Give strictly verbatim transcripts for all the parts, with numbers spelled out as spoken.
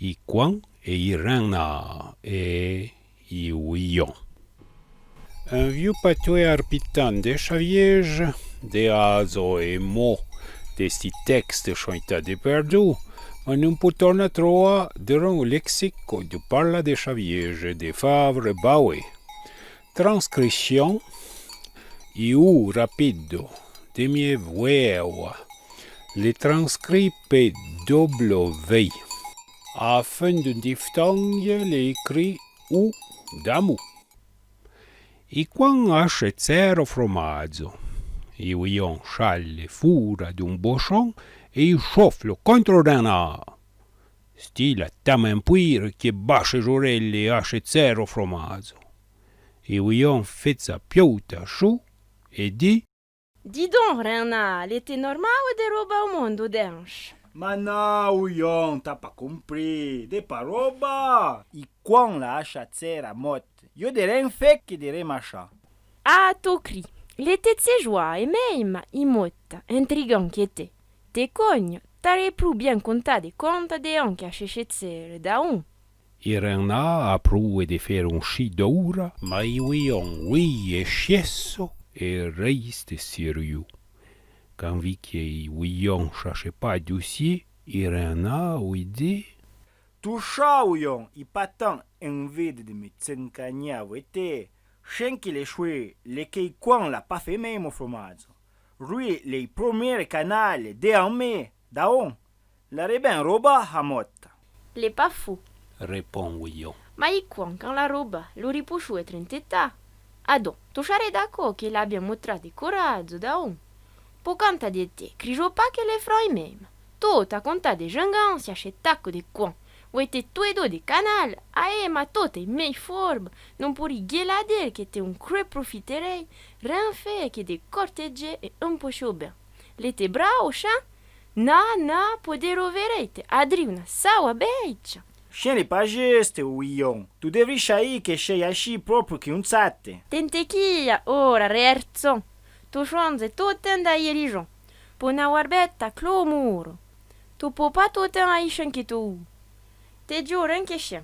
I Kouan é i Rin-Na é i Ouyon. Un viou patoué arpitan de Chavyèje, de azo é mo de sti tèkste chon itâ dépèrdou, ma n'on pou torna troa deran o léksiko dou parla de Chavyèje de Favre Bawé. Transkrishon, i ou rapido, de myé vouéwa, le transkri pe W. A fin d'un diftong, le ikri ou damou. I Kouan achè tsèro fromadzo. I Ouyon chale foura d'un bochon é i choflo kontro Rin-Na. Sti l'a taman pouire ke bache j'orèle é achè tsèro fromadzo. I Ouyon fetsa piouta chou é di: Di don, Rin-Na, l'è-te normaou de roba o mondo denche? Ma na, Ouyon, t'â pa konpri, de pa roba. I Kouan l'a achà tsèra mot. Yo de rin fé ke de rin machà. A to kri, l'è-te tsejoua é mèima i mota, intrigan ke t'è. Te kogno, t'arè prou bien kontà de konta de an ke achè tsèra daon. I Rin-Na a proué de fére un chi d'oura, ma i Ouyon ouiye chiesso é rèiste siriou. Kan vi ke i Ouyon chachè pa dousié, i Rin-Na ou di: Toucha, Ouyon, i pa tan envide de me tsenkanyé avoué-te, chin ke le choué, le ke i Kouan l'a pa fé mèimo fromadzo. Rui l'è i promiére kanale de an mé, daon. L'arè bin roba a mota. L'è pa fou, répon Ouyon. Ma i Kouan kan l'a roba, lo ripouchou é trenteta. Adon, to charè dakò ke l'a bien motrà de koradzo daon. Po kanta de te, krijo pa ke l'è fran i mèima. To t'â kontà de jenganse achè tako de Kouan. Ouè-te tou é do de kanale, aè, ma to t'è mèi forba, non pouri guèla dèr ke t'è un krouè profiterèi, rin fé ke de kortedjé é un po chobin. L'è-te brao, chin? Na, na, po dèro verèi, te adri una saoua bèitcha. Chin l'è pa juste, Ouyon. Tu devri chai ke chèi achi proprio ke un tsate. Tente kia, ora, rèrtson. To chonze toten da i Erijon. Po na warbèta clo mouro. To po pa toten ai chin ke to ou. Te djouren ke chin.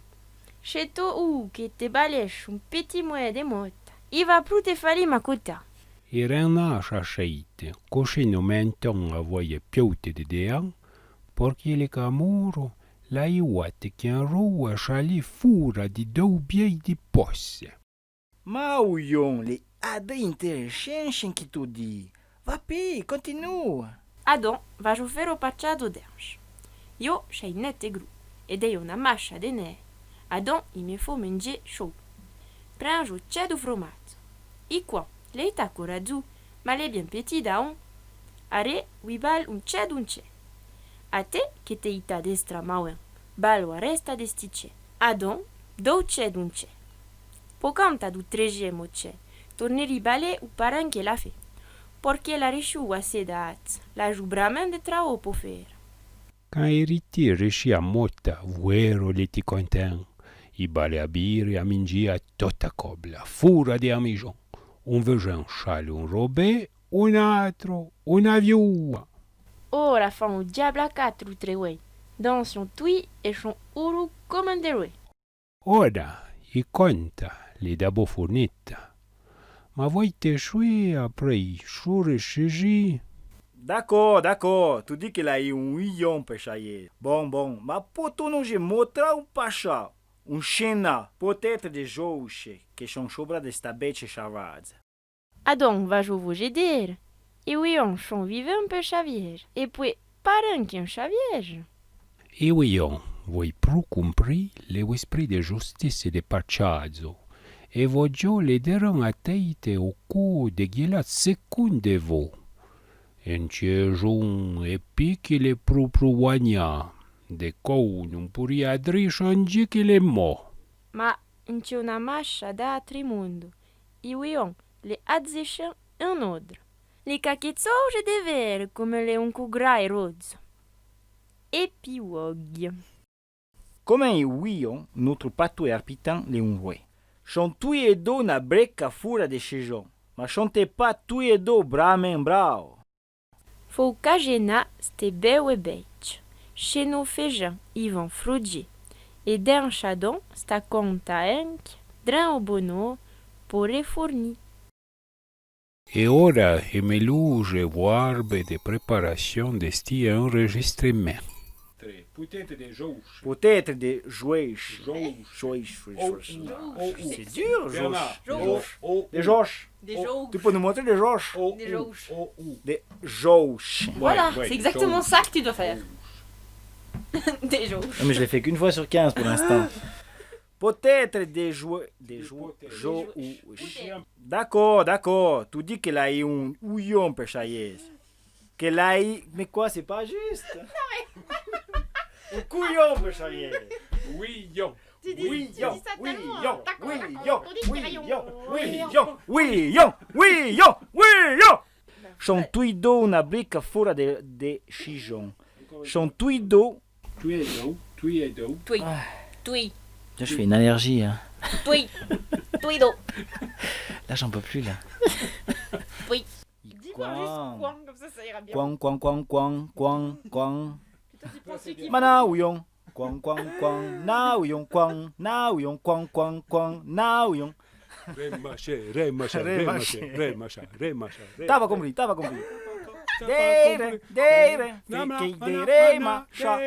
Che to ou ke te balèche un peti mouè de mota, i va prou te fali m'akouta. I Rin-Na chachèite, koché no menton avoué pioute de dean, porke le kamouro l'a i ouate ke en roua chali foura di dou bièi di posse. Ma Ouyon, l'è adri intèrèchin chin ke to di. Va pé, kontinoua. Adon, vajo fére o patchado denche. Yo chèi nèt é grou, é dèi ona macha de nèi. Adon, i me fo mindjé chou. Prinjo tchè dou fromadzo. I Kouan, l'è ita koradzo, ma l'è bien peti daon. Aré, ouè bal un tchè d'un tchè. A te, ke t'è ita destra maouin, bal oua rèsta de sti tchè. Adon, dou tchè d'un tchè. Po kanta dou trèjémo tchè, tornèri balé ou paran ke l'a fé. Porke l'a rèchou oua sèi da atsa, l'a jou bramin de traó po fére. Kan i riti rèchi a mota, vouéro l'è-ti kontin, i balé a bire a mindjé a tota kobla, foura de a mijon. Un vejin chale un robé, un atro, una vioua. Ora fan o diabla katro trèouèi, dansion toui é chon ourou koman dè rouè. Ora, i konta, l'è dabò fonita. Ma vouè-te choué apré i choure chèji. Dakò, dakò, tu di ke l'a i un ion pe chayé. Bon, bon, ma po to no je motra un pacha, un chena, potètre de jouche, ke chon chobra de sta bèche chavaza. Adon vajo vo je dère, i ouion chon vivin pe Chavièje, é poué paran ke en Chavièje. I ouion vouè prou konpri le ouespri de justise de Pachazo, é vo djo le deran a tèite o kou de guilat sekoun de vo. En tchèjon é pi ke le prou prou ouagna, de kou non pouri adri chandjé ke le mo. Ma en tchè ona macha d'atri mondo, i ouion le adzechin en odra. Le kaketsouche de vère kome le onko grai rodzo. É pi ouoghi. Koman i ouion, noutro patoué arpitan le un rouè. Chon toui é do na breca foura de chèjon, ma chon-te pa toui é do bramin brao. Fou kajena ste bèoué bèitche. Che no fèjin i van frodjé, É d'in chadon sta conta enque drin o bonó po refourni. É ora é melouje vouarbe de preparachon de sti enrejistremèn. Peut-être de jouche. Peut-être de jouche. Jouche. Jouche, jouche, jouche. C'est dur, jouche. Jouche. Des jouches. Tu peux nous montrer des jouches ? Des jouches. Des jouches. Voilà, c'est exactement ça que tu dois faire. Des jouches. Non, mais je l'ai fait qu'une fois sur quinze pour l'instant. Peut-être des jou-, des jou-, jouches. D'accord, d'accord. Tu dis que l'a i un ouyon pe chayé. Que l'a i, mais quoi, c'est pas juste. Un couillon pe chayé. Ouyon. Tu dis, tu dis ça tellement. D'accord, d'accord. Ouyon. Son touy dou na brica foura de, de chijon. Son touy dou. Touy é dou, touy é dou. Touy. Touy. Là, je fais une allergie, hein. Touy. Touy dou. Là, j'en peux plus, là. Touy. Dis-moi juste coin, comme ça, ça ira bien. Coin, coin, coin, coin, coin, coin. Mana ouyon. Coin, coin, coin, na ouyon, coin, na ouyon, coin, coin, coin, na ouyon. Re maché, re maché, re maché, re maché, re maché. T'as pas compris, t'as pas compris. Dé, ré, dé, ré, fé, ké, dé, ré, ma, cha.